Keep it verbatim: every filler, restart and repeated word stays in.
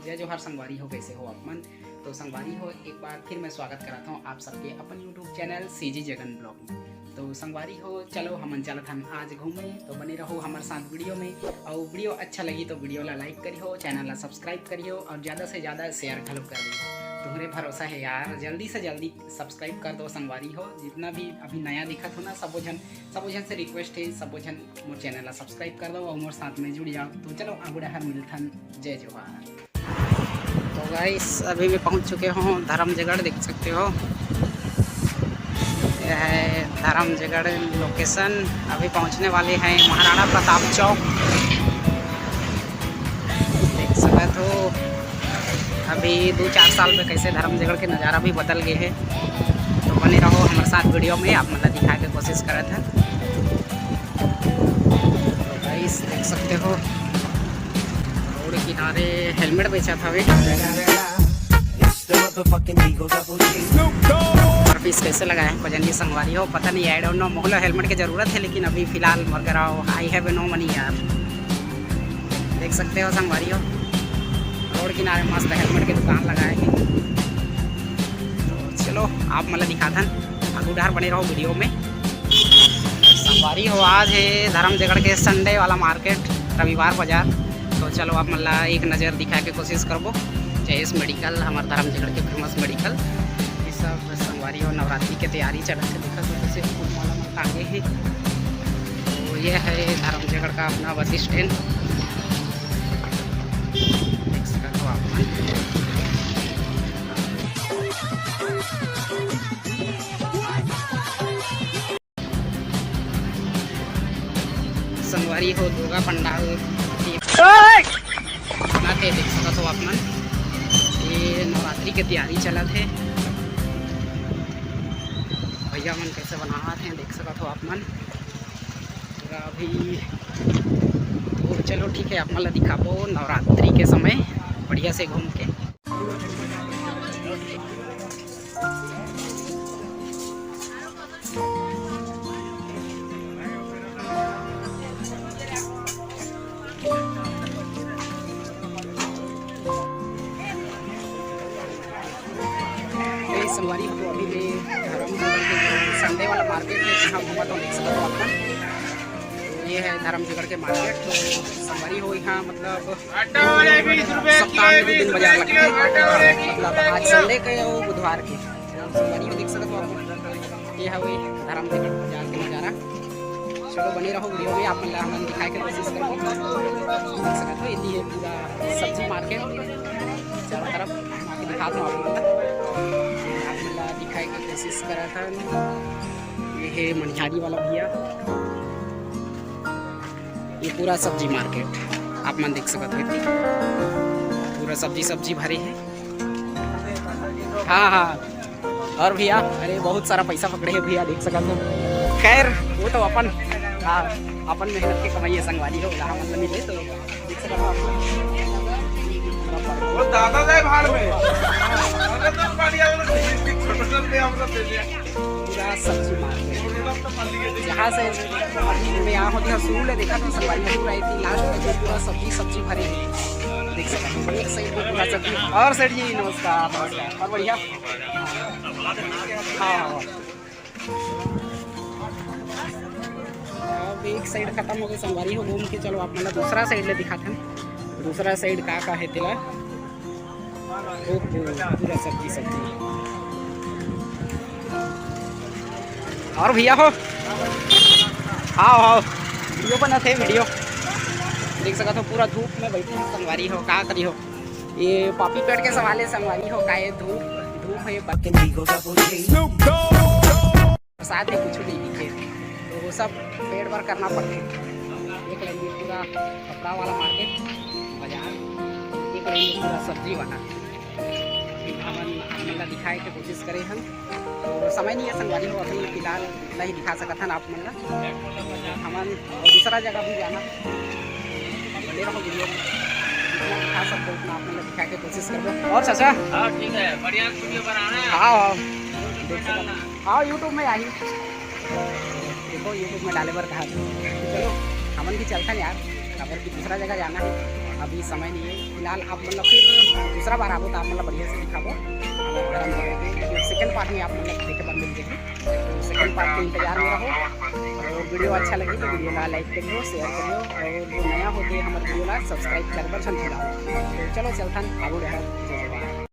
जय जोहार संगवारी हो, कैसे हो आप मन? तो संगवारी हो, एक बार फिर मैं स्वागत कराता हूँ आप सबके अपन YouTube channel CG Jagan blog में। तो संगवारी हो, चलो हमन चलत हन आज घूमे, तो बने रहो हमर साथ वीडियो में। और वीडियो अच्छा लगी तो वीडियो ला लाइक करियो, चैनल ला सब्सक्राइब करियो और ज़्यादा से ज़्यादा शेयर घलो करियो। तुम्हरे भरोसा है यार, जल्दी से जल्दी सब्सक्राइब कर दो संगवारी हो। जितना भी अभी नया दिखत हो ना, सबो झन, सबो झन से रिक्वेस्ट है, सबो झन मोर चैनल ला सब्सक्राइब कर दो और मोर साथ में जुड़ जाओ। तो चलो आगू डहर मिलथन, जय जोहार। तो गाइस, अभी मैं पहुंच चुके हूँ धर्मजगढ़, देख सकते हो, यह है धर्मजगढ़ लोकेशन। अभी पहुंचने वाले हैं महाराणा प्रताप चौक, देख सकत हो। अभी दो चार साल में कैसे धर्मजगढ़ के नज़ारा भी बदल गए हैं। तो बने रहो हमारे साथ वीडियो में, आप मतलब दिखाए के कोशिश करत है। तो गाइस, देख सकते हो, रोड किनारे हेलमेट बेचत हवे। और पीस कैसे लगाए हैं, पता नहीं, संगवारी हो, पता नहीं, I don't know। Mohla helmet के जरूरत है, लेकिन अभी फिलहाल मगर I have no money यार। देख सकते हो संगवारी हो, रोड किनारे मस्त हेलमेट के दुकान लगाए हैं। तो चलो, आप मतलब दिखाथन, आगू डहर बने रहो वीडियो में। संगवारी हो, आज है धर्मजगढ़ के संडे वाला मार्केट, रविवार बाजार। तो चलो, आप मतलब एक नज़र दिखा के कोशिश करबो। जयेश मेडिकल, हमार धर्मजगढ़ के फेमस मेडिकल। ये सब संगवारी हो, नवरात्रि के तैयारी चलत है, देखा तो कैसे फूल माला में टांगे हैं। तो ये है धर्मजगढ़ का अपना बस स्टैंड, देख सकते हो आप मन। संगवारी हो, दुर्गा पंडाल के बना के देख सकत हो आप मन। ये नवरात्रि के तैयारी चलत है, भैया मन कैसे बनावत हैं, देख सकत हो आप मन। पूरा अभी तो चलो ठीक है, आप मन ला दिखाबो नवरात्रि के समय बढ़िया से घूम के। ये संगवारी हो, अभी मैं धर्मनगर के संडे वाला मार्केट में यहाँ घूमत हूँ, देख सकत हो आप मन। ये है धर्मनगर के मार्केट। तो संगवारी हो, यहाँ मतलब सप्ताह में दो दिन बाजार लगथे, मतलब आज संडे के और बुधवार के। संगवारी हो, देख सकत हो आप मन, ये हवे धर्मनगर बाजार के नजारा। चलो बने रहो वीडियो में, आप मन ला हमन दिखाए के कोशिश करबो। देख सकत हो, इति है पूरा सब्जी मार्केट। चारों तरफ घुमा के दिखा दो आप मन ला, आप मन ला दिखाए के कोशिश करत हन। ये है मनिहारी वाला भैया, ये पूरा सब्जी मार्केट आप मन देख सकत हो, इति पूरा सब्जी, सब्जी भरे है। हाँ, हाँ। और भैया, अरे, बहुत सारा पैसा पकड़े हैं भैया, देख सकत हो। खैर, वो तो अपन, हाँ, अपन मेहनत के कमाई है संगवारी हो, जहाँ मतलब मिले तो देख सकत हो आप। वो दादा जाए भाड़ में। अरे तो पानी आ रहा है, छोटे छोटे हम लोग दे दिया। पूरा सब्जी मार्केट, जहाँ से अभी मैं यहाँ होती हूँ, शुरू ले देखा था संगवारी हो, पूरा इतनी लास्ट में जो पूरा सब्जी, सब्जी भरे हैं, देख सकते हो। एक साइड में पूरा सब्जी। और सेठ जी, नमस्कार, नमस्कार। और बढ़िया? हाँ, हाँ। अब एक साइड खत्म हो गई संगवारी हो घूम के। चलो आप मतलब दूसरा साइड ले दिखाते हैं, दूसरा साइड का का है तेला। ओहो, पूरा सब्जी, सब्जी। और भैया हो, आओ, आओ, वीडियो बनाते हैं, वीडियो। देख सकत हो, पूरा धूप में बैठे हैं संगवारी हो, का करी हो। ये पापी पेट के सवाल है संगवारी हो, का ये धूप, धूप है, बरसात है, कुछ नहीं दिखे, तो वो सब पेट भर करना पड़ते। एक लाइन में पूरा कपड़ा वाला मार्केट, बाजार, एक लाइन में पूरा सब्जी वाला। हमन आप मन ला दिखाए के कोशिश करे हन, तो समय नहीं है संगवारी हो, अभी फिलहाल नहीं दिखा सकत हन आप मन ला। हमन दूसरा जगह भी जाना, बने रहो वीडियो में, जितना दिखा सकते उतना आप मन ला दिखाए के कोशिश करबो। और चाचा? हाँ, ठीक है, बढ़िया स्टूडियो बनाना है। हाँ, हाँ, देख सकत हन। हाँ, YouTube में आही। देखो, YouTube में डाले बर कहा। चलो, हमन भी चलथन यार, काबर कि दूसरा जगह जाना है। अभी समय नहीं है। फिलहाल आप मन ला फिर दूसरा बार आबो तो आप मन ला बढ़िया से दिखाबो। अगर गरम गरम के सेकंड पार्ट में आप मन ला देखे बर मिल जाही। तो सेकंड पार्ट के इंतजार में रहो और वीडियो अच्छा लगी तो वीडियो ला लाइक करियो, शेयर करियो और जो नया होथे हमर वीडियो ला सब्सक्राइब करे बर झन भुलाओ। तो चलो चलथन आगू डहर।